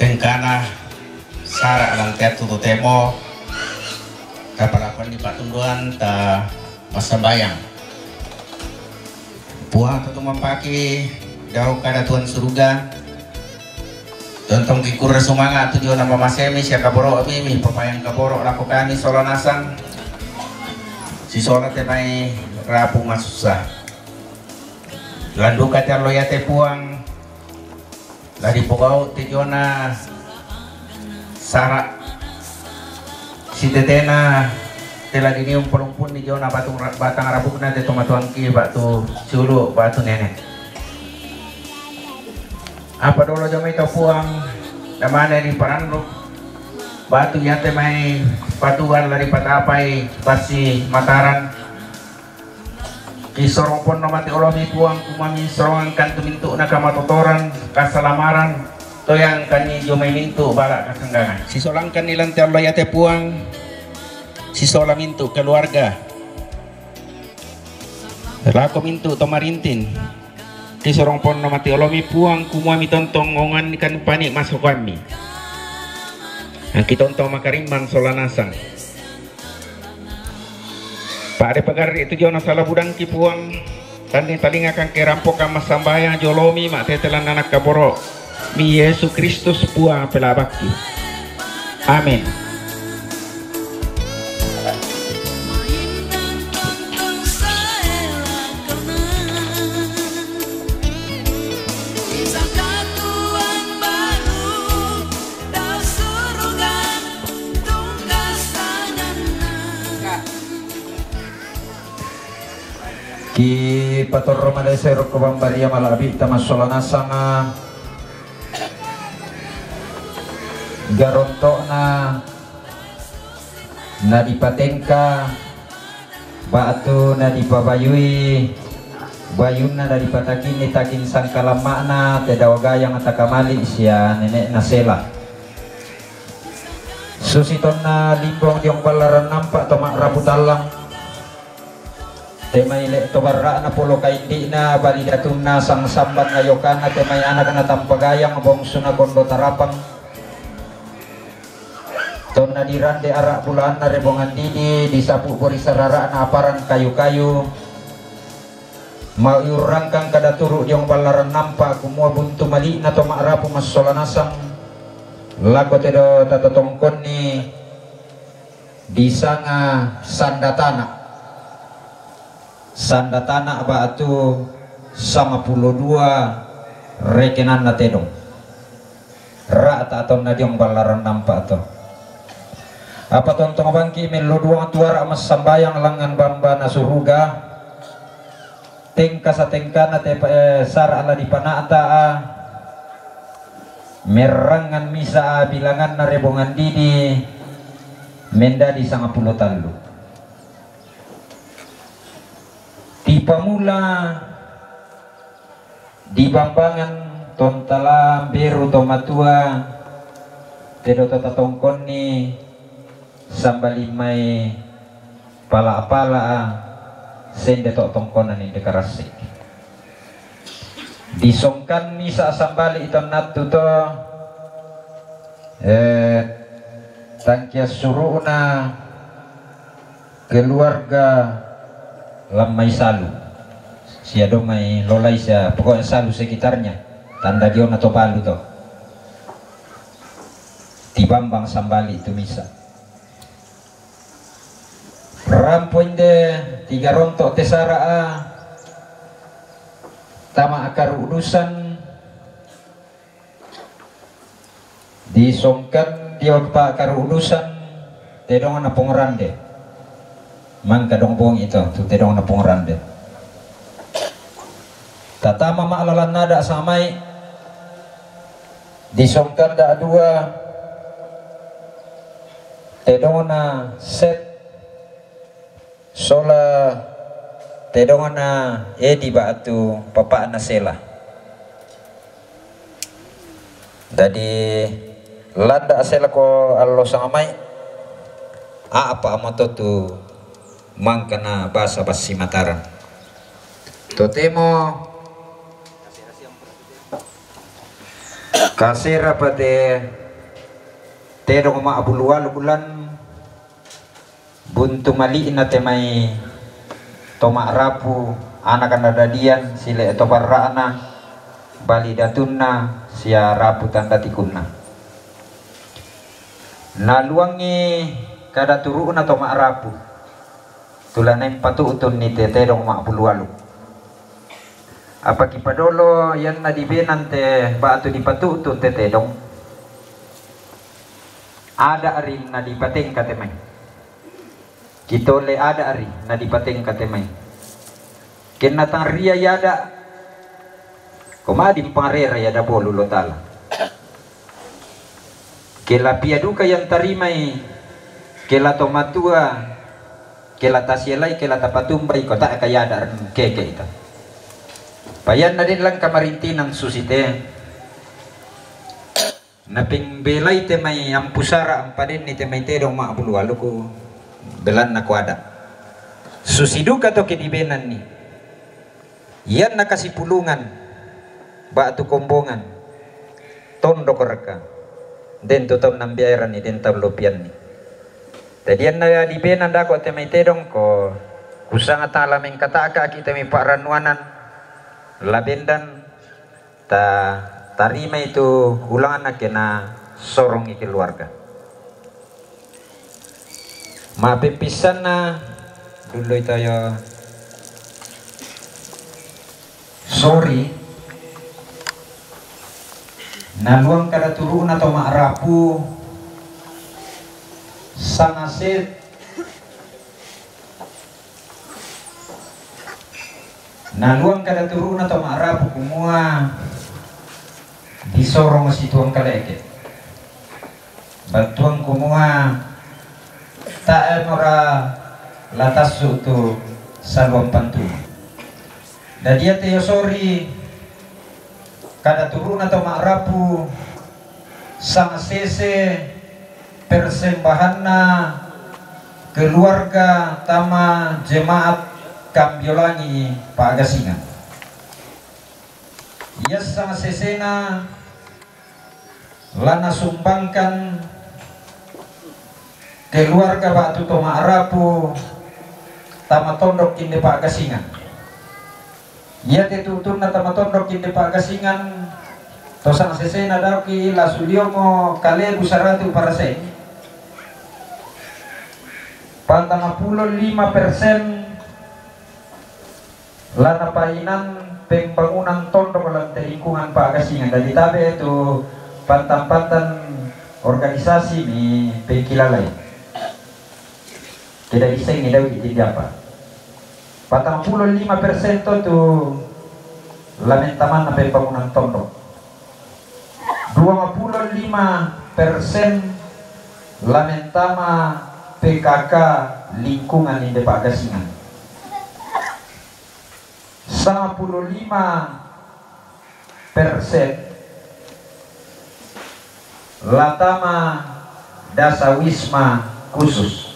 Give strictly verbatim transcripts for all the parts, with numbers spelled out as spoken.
Engkana sara' lan teattu totemo kapalakuan di pa'tunduan ta massambayang. Puang to tumampaki dao kada Tuhan suruga, tontong kikurre sumanga' tu diona mamasemi sia kaboro'mi, mipapayang kaboro' lako kami sola nasang, sisola te mai rapu masussa. Landuka te allo iate Puang, la dipogau' te diona sara' sitetena te la dinium polumpunni diona batung ra-, batang rabukna te tomatuangki ba'tu siulu' ba'tu nene'. Apa dolo jamai tau Puang, namane diparannu ba'tu iate mai patuan la dipatapai bassi Mataram. Kisorong ponno mate olomi Puang, kumami sorongangkan tu mintu'na kamatotoran, kasalamaran, toyangkanni jomai mintu' bala' kasanggangan. Sisolangkanni lan te allo iate Puang, sisola mintu' keluarga. Lako mintu' to marintin. Kisorong ponno mate olomi Puang, kumua mitontong onganni kan pani' masokoammi. Angki tontong makarimmang sola nasang. Pa'de pagarri' tu diona sala budangki Puang, tanni talinga kangke rampokang massambayang jolomi ma'tete lan Anak kaboro' mi Yesu Kristus Puang pelabakki. Amin. Kipatorro malese rokko bambaria mala'bi'ta massola nasanga garonto'na nadipatengka ba'tu nadipabayui bayunna nadipatakinni taking sangkalamma'na te dao gayang takamali' sia nene'na Sela. Susi tonna limbong diong ballaran nampa' to ma'rapu tallang. Te mai le' to barra'na polo kaindi'na, bali datunna sangsambanna yokana, te mai anakna tampa gayang, bongsuna kondo tarapang. Tonna dirande ara' bulaanna rebongan didi, disapu bori sarara'na aparan kayu-kayu. Maiurrangkang kada turu' diong ballaran nampa', kumua buntu mali'na to ma'rapu massola nasang lako te do tatotongkonni disanga Sanda Tana'. Sanda Tana' ba'tu sangpulo dua rekenanna tedong. Ra'ta tonna diong ballaran nampa' to. Apa tontong bangki' mello duang tu ara' massambayang langngan Bambana suruga, tengka satengkana te, eh, sara' la dipana'ta a, merrangngan misa' a bilanganna rebongan didi mendadi sangpulo tallu. Tipamula di Bambangan tontala mberu to matua, te do to tatongkonni sambali mai pala'-pala' sende to tongkonan inde karassi. Disongkan misa' sambali tonnattu to, eh, tangkiassuru'na keluarga Lammai Salu. Sia domai Lolai sia, pokoknya Salu sekitarnya. Tanda diona to balu to. Tibambang sambali tu misa'. Rampo inde tiga ronto' te sara'a tama akaru'dusan. Disongkan dio pa'karu'dusan tedongna Pong Rande. Mangka dong bongi to, tu tedongna Pong Rande. Tatama ma'lalan nada' samai, disongkan da' dua tedongna Set sola tedongna Edi ba'tu papa'na Sela. Dadi landa' Sela ko allo samai, a'pa' moto tu mangkana basa bassi Mataram. Totemo Kasera pa te tedong ma'bulu walu bulan, buntu mali'na te mai to ma'rapu, anaka nadadian, sile to parra'na, bali datunna, sia rapu tanda tikunna. Naluangi kada turu'na to ma'rapu, tu la naeng patu'tunni te tedong ma'bulu walu. Apa kipadolo ianna dibenan te ba'tu dipatu'tun te tedong, ada' ri na dipatengka te mai. Kitole ada' ri na dipatengka te mai. Kenna tang ria iada', komadi mpangarera iada' bolu lo tala. Ke la pia duka iantarimai, ke la to matua, ke la tasialai, ke la tapatumbai, ko tae' ka iada' ren keke ita. Payanna den langka marintinang susite. Napembelai te mai ampusara ampadenni te mai tedong ma'bulu walu ku belanna ko ada'. Susi duka to ke dibenanni. Ianna kasipulungan, ba'tu kombongan, tondok rekka, den tu taunna mbiaeranni, den tau lopianni. Jadi ianna dibenan dako te mai tedong ko, kusanga tala mengkata'ka ki te mai pa'rannuanan, la bendan, ta tarimai tu ulanganna ke na sorongi keluarga. Ma'peppissanna dullo itoyo. Sorry. Naluang kada turu'na to ma'rapu sanga se-, naluang kada turu'na to ma'rapu kumua disorong situang kaleke. Battuang kumua tae' mora la tassu tu saluang pantuma. Dadi iate yosori kada turu'na to ma'rapu sanga sese persembahanna keluarga tama jemaat Kambiolangi Pagasingan. Ia sanga sesena la nasumbangkan keluarga ba'tu to ma'rapu tama tondok Inde Pagasingan. Iate tu'tunna tama tondok Inde Pagasingan, to sanga sesena daoki la suliomo kalebu saratu paraseng. Patang pulo lima persen la napainan pembangunan tondok lan te lingkungan Pagasingan. Dadi tabe' tu pantan-pantan organisasi mi pengkilalai. Tidak bisa ngedau di apa. Patang pulo lima persen to tu la mentamanna pembangunan tondok. Duang pulo lima persen la mentama P K K lingkungan Inde Pagasingan. Sanga pulo lima persen la tama dasa wisma khusus.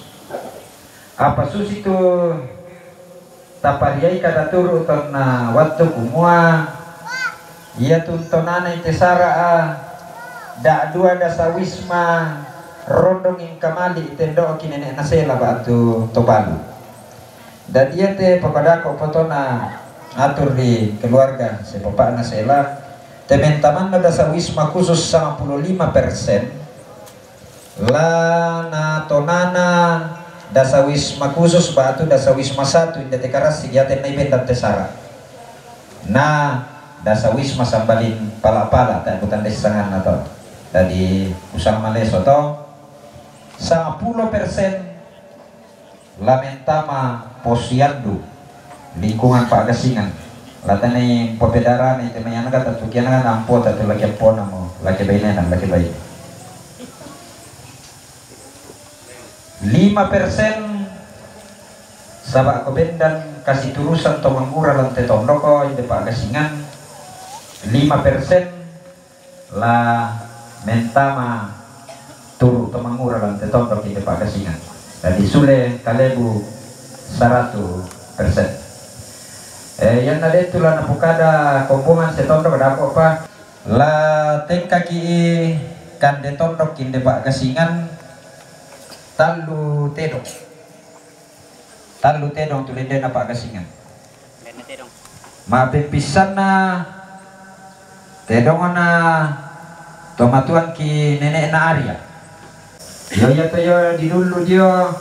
Apa susi tu tapariai kada turu' tonna wattu kumua, ia tuntonana ite sara'a da'dua dasa wisma rondong engka mali' tendo'ki nene'na Sela ba'tu to balu. Dadi iate papadako potona atur ri keluarga sepapa'na Sela, te mentamanna dasa wisma khusus sanga pulo lima persen, la natonana dasa wisma khusus ba'tu dasa wisma satu Inde te karassi iate nai bendan te sara. Na dasa wisma sambalin pala-pala, ta kutandai sanganna to. Dadi usang maleso to. Sanga pulo persen la mentama Posyandu lingkungan Pagasingan. La tanai popedarana ite mai anaga tatu kianaga nampo tatu laki appona mo laki bainena laki baine. Lima persen saba' ko bendan kasiturusan to mangura lan te tondoko Inde Pagasingan. Lima persen la mentama turu' to mangura lan te tondok Inde Pagasingan. Dadi sule kalebu saratu persen. Eh, ianna de' tu la napokada kombongan se tondok dako' pa. La tengkaki kande tondok inde pa'gasingan tallu tedong. Tallu tedong tu lendena pa'gasingan. Ma'peppissanna tedongna tomatuangki nene'na Arya. Iyo, iya to iyo didullu dio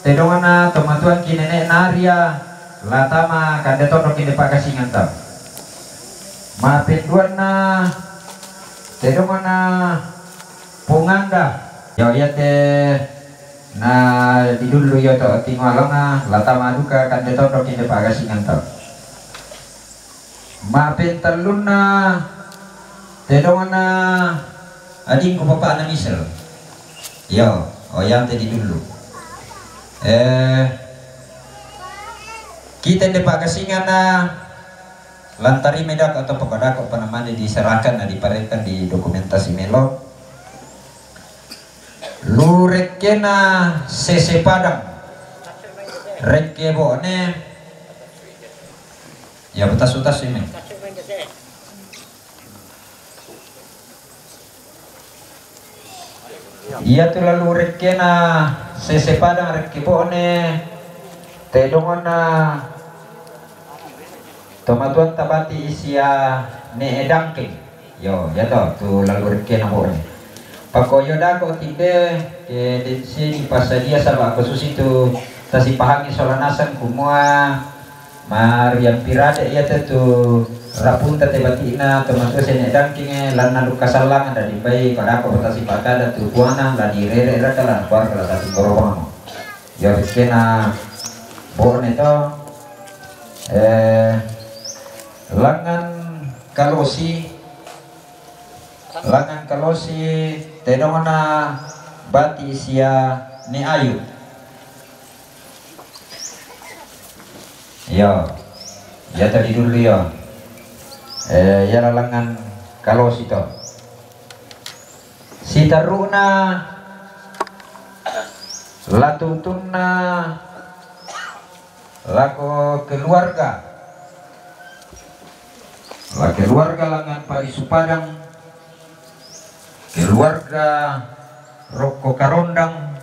tedongna tomatuangki nene'na Arya, la tama kande tondok inde pa'gasingan tau. Ma'penduanna tedongna Punganda. Iyo, iya te na didullu iyo to tingoalona, la tama duka kande tondok inde pa'gasingan tau. Ma'pentallunna tedongna adingku bapa'na Misel. Iyo, o, iya te didullu. Eh, kita inde pa'gasinganna, lantarima dako atau poko dako panamane diserahkan na diparenta di dokumentasi melo. Lu rekkena sese padang, rekke bo'ne. Ya, betas-betas ini. Iya tu lalu rekkena sese padang, rekke bo'ne tedongna tomatuanta bati sia ne'e dangkeng. Iyo, iya to, tu lalu rekkena bo'ne. Pako iyo dako tinde, ke densi dipasadia saba' ko susi tu tasipahangi sola nasang kumua mariampi rade iya te tu rapunta te bati'na tomatua sia ne'e dangkengnge lanna lukka sallangan, dadi bai padako patasipakkada tu puana la direre raka la kuarga la tatimboro bango. Iyo rekkena bo'ne to, eh, langngan kalosi, langngan kalosi tedongna bati sia ne'e ayu. Iyo, iya to didullu iyo. Eh, iya la langngan kalosi to. Siterru'na la tutunna lako keluarga. La keluarga langngan palisu padang, keluarga rokko karondang,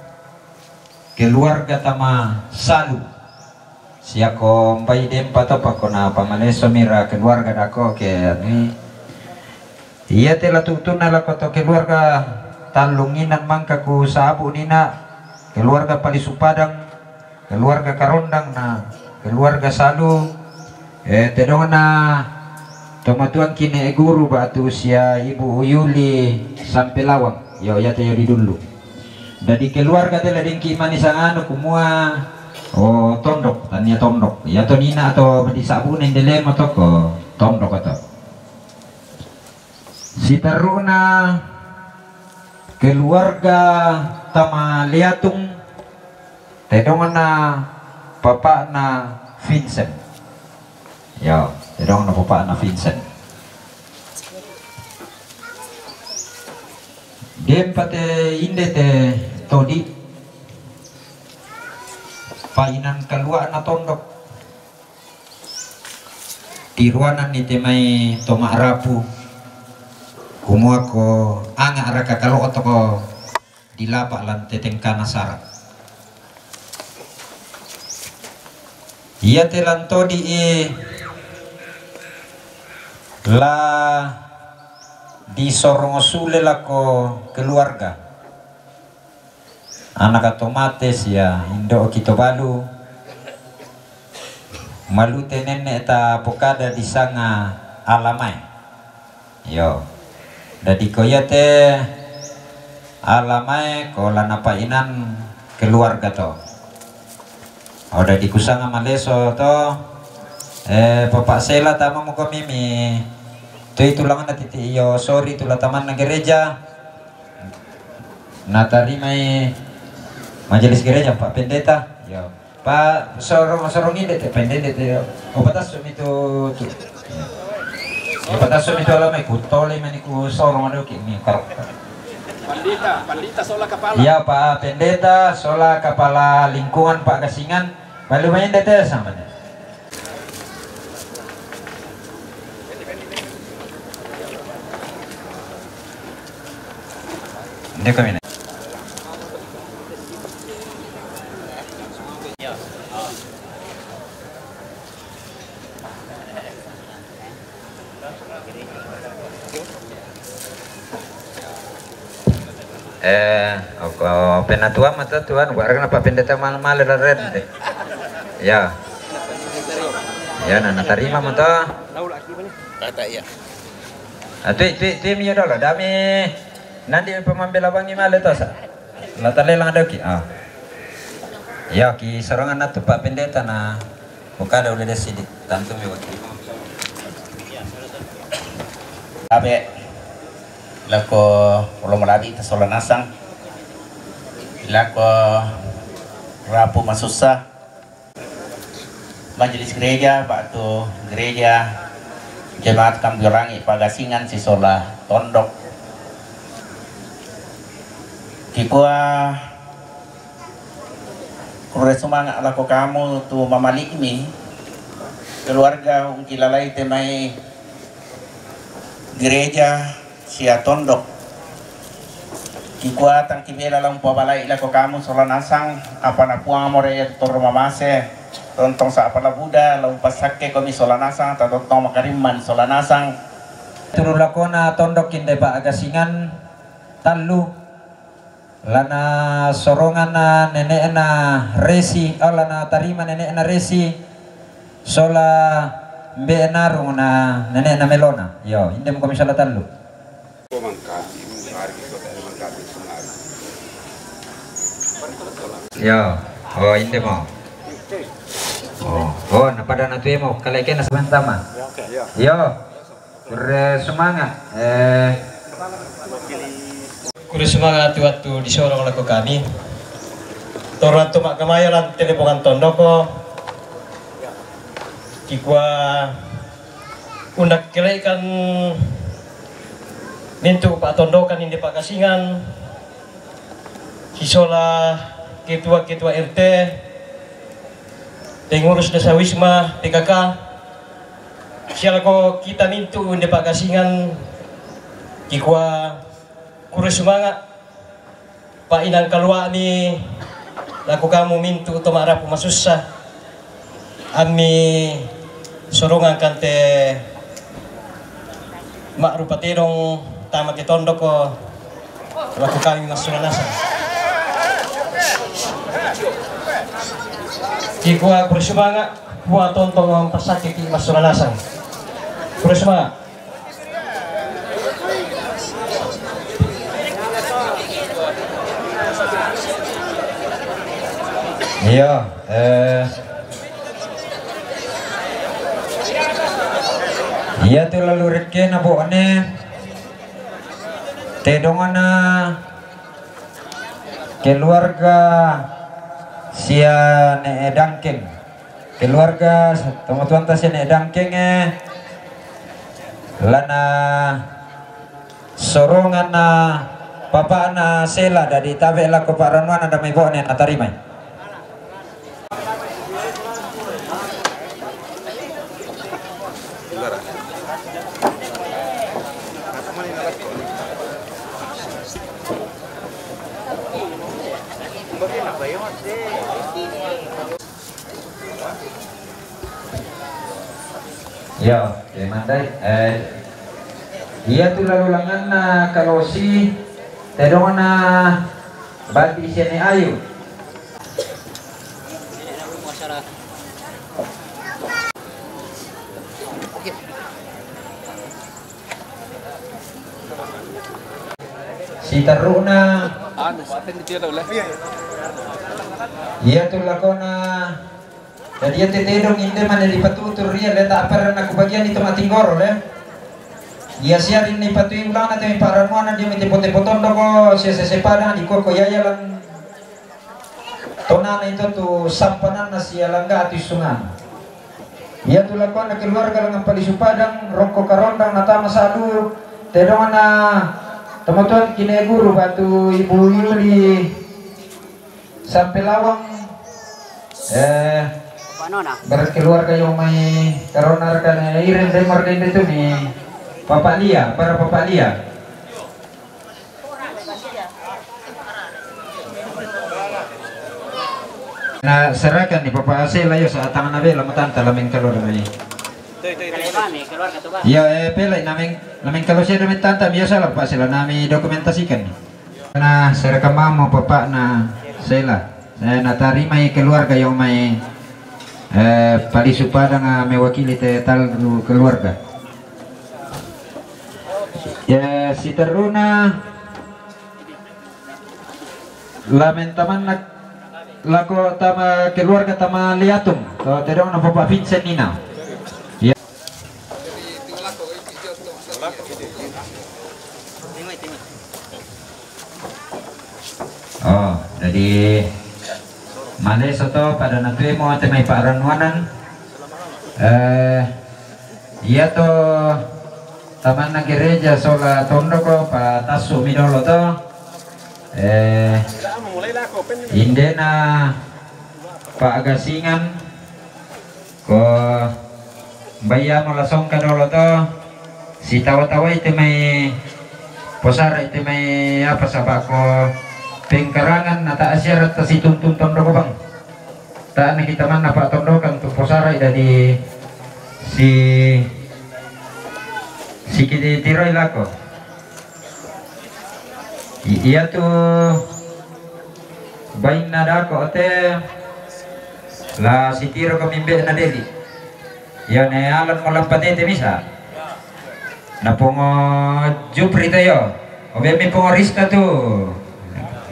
keluarga tama salu. Siako mbai dempa to pako na pamaleso mira keluarga dako ke anui. Iya te la tutunna lako to keluarga tallunginan mangka ku sabu nina, keluarga palisu padang, keluarga karondang na keluarga salu, eh, tedongna tomatuangki ne'e guru batu sia ibu Yuli sampe lawang. Iyo, iya te iyo didullu. Dadi keluarga te la dengki mani sanganu kumua, o, tondok, tania tondok. Iya to nina atau di sabune ndelemo toko tondok atau. Siterru'na keluarga tama Leatung, tedongna papa'na Vincent. Iyo, tedongna papa'na Vincent. Dempa te inde te todi, painan kalua'na tondok. Tiruananni te mai to ma'rapu, kumua ko anga raka kalo toko dilapa lan tetengkana sara. Iya te lan todi i la disorong sule lako keluarga. Anaka to mate sia indo'ki to balu, malute nenne' ta pokada disanga alamae. Iyo. Dadi ko iate alamae ko la napainan keluarga to. O, dadi kusanga maleso to, eh, Papa Sela tama muko mimi. Tu itu langana titi iyo sori tu la tamanna gereja. Natarimai majelis gereja, Pak Pendeta. Iyo. Pak, sorong, sorong inde te, Pak Pendeta te. O, patassu mi tu, tu. Iyo, patassu mi tu alamae, ku tole mani ku sorong adoki mi karo. Pandita, pandita sola kapala. Iya, Pak Pendeta, sola kapala lingkungan, Pak Gasingan. Balu main dete sama. Ini kami ni. Eh, oko penatua mata tuan, warga napa pendeta mal-mal ren. Ya. Ya, na, natarima mata. Kata iya. Ah, tui, tui, tui mio dolo, dami nandi pamambela bangi male tosa. La talelang doki. Ah. Ya, ki sorongan natu Pak Pendeta na, buka ada ulede sidi. Tantu mi wakil. Abe lako ulo malabi ta sola nasang. Lako rapu masusa. Majelis gereja, batu gereja Jemaat Kambiorangi Pagasingan sisola tondok. Kikua kure sumanga lako kamu tu mamali'mi keluarga ungkilalai temai gereja sia tondok. Kikuatan kibela lau mpabala'i lako kamu sola nasang, apa na Puang more torro mamase, tontong sa apa la buda, lau mpasakke komi sola nasang, tatontong makarimman sola nasang. Turu lakona tondok inde pa agasingan tallu, lana sorongan nene'na Resi, oh, lana tarima nene'na Resi, sola mbe'na rungna nene'na Melona. Yo, inde mo komi sola tallu. Yo, oh, inde mo. Oh, oh, na pada na tue mo, kalai kena sementama. Yo. Kure sumanga. Eh. Kure sumanga tu wattu disorong lako kami. Torang tu makkamaya lan telepongan tondoko. Kikua undakkelaikan mintu patondokan inde pagasingan. Sisola ketua-ketua R T, pengurus desa Wisma P K K, sialako kita mintu inde pagasingan, kikua kure sumanga, pa inang kaluami lako kamu mintu to marapu masussa. Ammi sorongan kante ma'rupa tedong tama ke tondoko lako kami massulanasang. Kikua kure sumanga, kua tontong pasakiti massulanasang. Kure sumanga. Iya, eh, iya tu lalu rekke na bo'ne tedongana keluarga sia ne dangkeng. Keluarga tomatuanta sene dangkenge lana soronganna papa'na Sela dadi tabe lako pa'ranuanna damai bo'ne natarimai. Iya, oke, mandai. Eh, iya tu lalu langanna kalosi tedongna bati sene ayu. Siterru'na. Anu, apa yang dia tahu lah? Iya tu lakona. Jadi iya te tedong inde mane dipatutur ria le, tak pernah kubagian itu mati goro le. Iya siarin ni patui ulana te pa'ranuana dia mite pote potondo ko sia sese padang di koko yaya lang. Tonana itu tu sampananna sia langga tu sungan. Iya tu lakona keluarga langan palisu padang, rokko karondang natama salu, tedongna tomatuan kine guru batu ibu Yuli sampai lawang, eh, berkeluarga yang mai karona rekane iring dan marga itu mi Papa Lia, para Papa Lia. Na serahkan ni Papa Sela, yo, sa tangan na bela mo tanta la mengkalo dami. Yo, eh, pela na meng, la mengkalo sia dami tanta, yo, sa la Papa Sela na mi dokumentasikan ni. Na serahkan mamo Papa na Sela. Eh, na tarima i keluarga yo mai, eh, palisu padang, ah, mewakili te tal keluarga. Ya, si teruna. Lamen tamanna lako tama keluarga tama Liatum, to tedong na Papa Vincent nina. Ya. Oh, jadi maleso to pada natuemo te mai pa'rannuanan. Eh, Iya to tamanna gereja sola tondoko, patassu mi dolo to. Eh, indena pa'gasingan ko mbayamo la songka dolo to. Sitawa-tawai te mai posara te mai apa saba ko pengkarangan na ta asiara ta situntun tondoko bang. Ta'na kita manna pa'tondokang tu posara i dadi si, si kitiroi lako. I-, iya tu bainna dako te la sitiro ko mimbe na deli. Iya ne alan mo lampa tete misa. Na pongo Jupri te yo. Obe mi pongo Rista tu.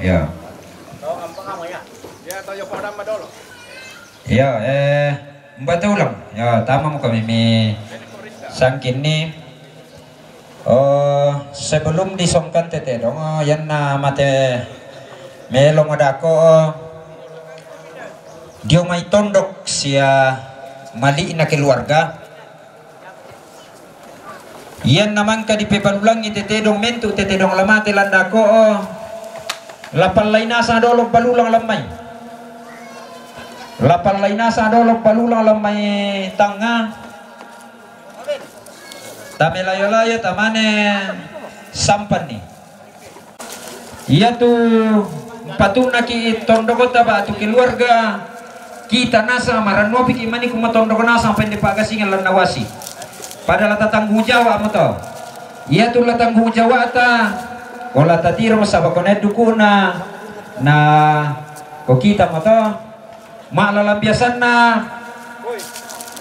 Ya. Ya, tayo pa dama dolo. Iya, eh, mbate ulang. Ya, tama mo kami mi sangkin ni. Oh, sebelum disongkan tete dong, oh, yan na mate melo madako, oh, dio mai tondok sia mali na keluarga. Iyan namangka dipebalulangi tete dong mentu tete dong lamate landako, oh. Lapallai nasa dolo balulang lammai. Lapallai nasa dolo balulang lammai tanga. Tamelayo-layo tamane sampanni. Iya tu patunaki tondokota ba tu keluarga kita nasa maranopiki mani kuma tondoko nasa pende pagasingan lan nawasi. Pada la tatanggung jawab mo to. Iya tu la tanggung jawab ta. Ola tatiro saba kone dukuna na ko kita mo to. Ma'lalang biasanna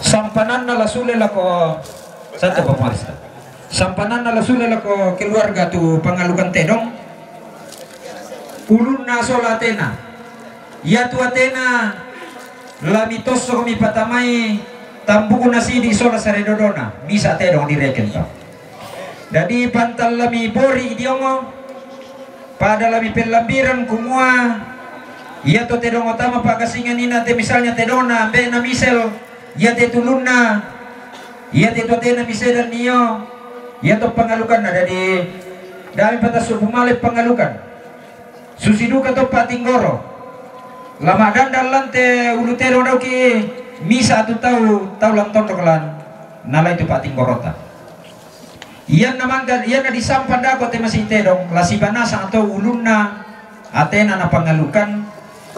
sampananna la sule lako satu pemirsa. Sampananna la sule lako keluarga tu pangalukan tedong. Ulunna sola atena. Iya tu atena la mitosso mi patamai tambuku nasidi sola saredodona. Misa tedong direken to. Dadi pantan la mi bori idiongo. Pada la mi pellambirang kumua, iya to tedong utama pagasingan ina te misalnya tedona, ambe na misel, iya te tulunna, iya te tuatena misedan nio, iya to pangalukanna dadi dami patassu pumale pangalukan. Susi duka to patinggoro. Lama dandan lan te ulu tedong dauki misa tu tau, tau lan tondok lan nalai tu patinggorota. Iyanna mangga, iyanna disampan dako te masing tedong, la sibanasang to ulunna, atena na pangalukan,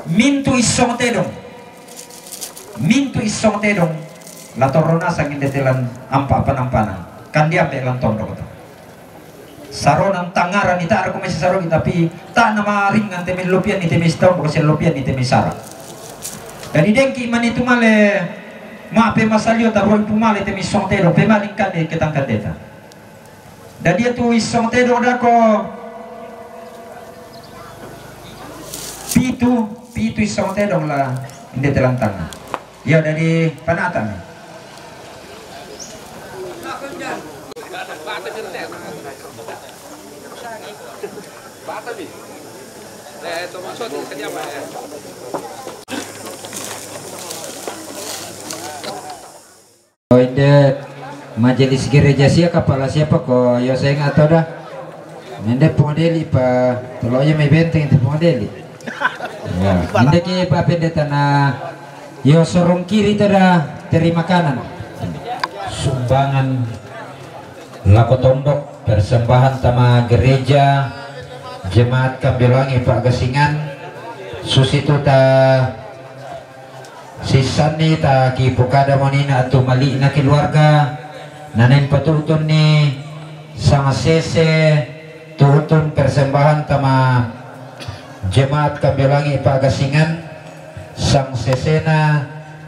mintu issong tedong. Mintu issong tedong, la torro nasang inde telan ampa panampanang. Kan diambe lan tondok to. Saronan tangaran ita ada kumesi sarogi tapi tak nama ringan te melopian ni te mesi tondok, selopian ni te mesi sara. Jadi dengki mani tu male Mape masalio taroi pumale te missong tedong, pemaling kande ketang kandeta. Dadi tu issong tedong dako pitu, pitu issong tedong la inde telantang. Ya, dadi panata mi. Oh, inde majelis gereja sia kapala siapa ko yo senga toda. Nende pongdeli pa toloyo mai benteng itu pongdeli. Ya, inde ki pa pendeta na yo sorong kiri toda terima kanan. Sumbangan lako tondok, persembahan tama gereja, jemaat Kambelangi Pak Gasingan, susi tuta Sissanni takipokada monina tu mali'na keluarga, nanaimpa tu'tunni sang sese tu'tun persembahan tama jemaat Kambiolangi pagasingan, sang sesena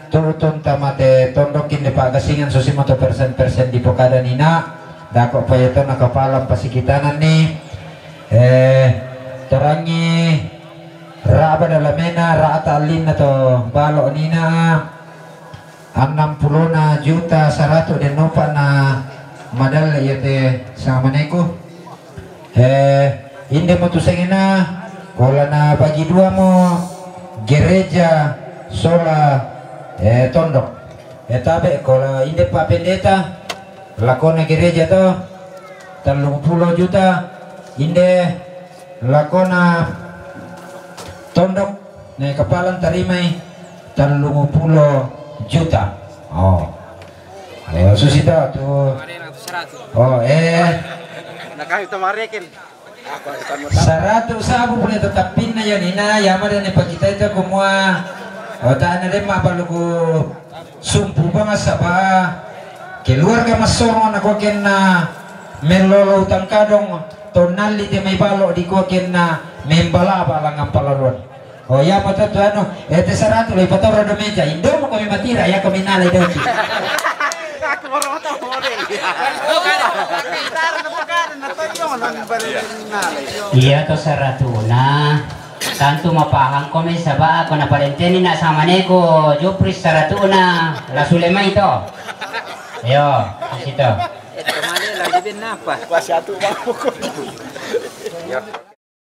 tu'tun tama te tondok inde pagasingan, susimo to persen-persen dipokada nina, dako payato nakapalang pasikitananni, eh, terangi raba dalamena, rata allinna to balo nina, annang pulona juta saratu dennopa'na madalle iya te samaneku. Eh, inde mo tu sengena, kolana bagi dua mo gereja sola, eh, tondok. Eh, tabe kola inde Pak Pendeta, lakona gereja to, tellung pulo juta, inde lakona tondok, ne kapalang tarimai tellung pulo juta. Oh. Eh, susito tu. Oh, eh. Nakahit tamareken. Saratu sabu pole tatappinna yanina, yamada ne pakitai to kumua. Otana de mabaluku sumpu bangsa ba. Keluarga massorong na kuakenna mellolo utang kadong, tonnalli te mai balo di kuakenna membalaba langang palaruan. Oh, iya, apa tu, tu anu, eh, te saratu lagi patoro do meja, Indomu kami matira, ya kami nalai doki. Aku baru tahu model. Iya to saratuna. Tantu mapahang komi saba' ko napalenteni na samaneku Jupri saratuna la sulemai to. Yo, sito. Itu mana lagi bin apa? Pas satu mau.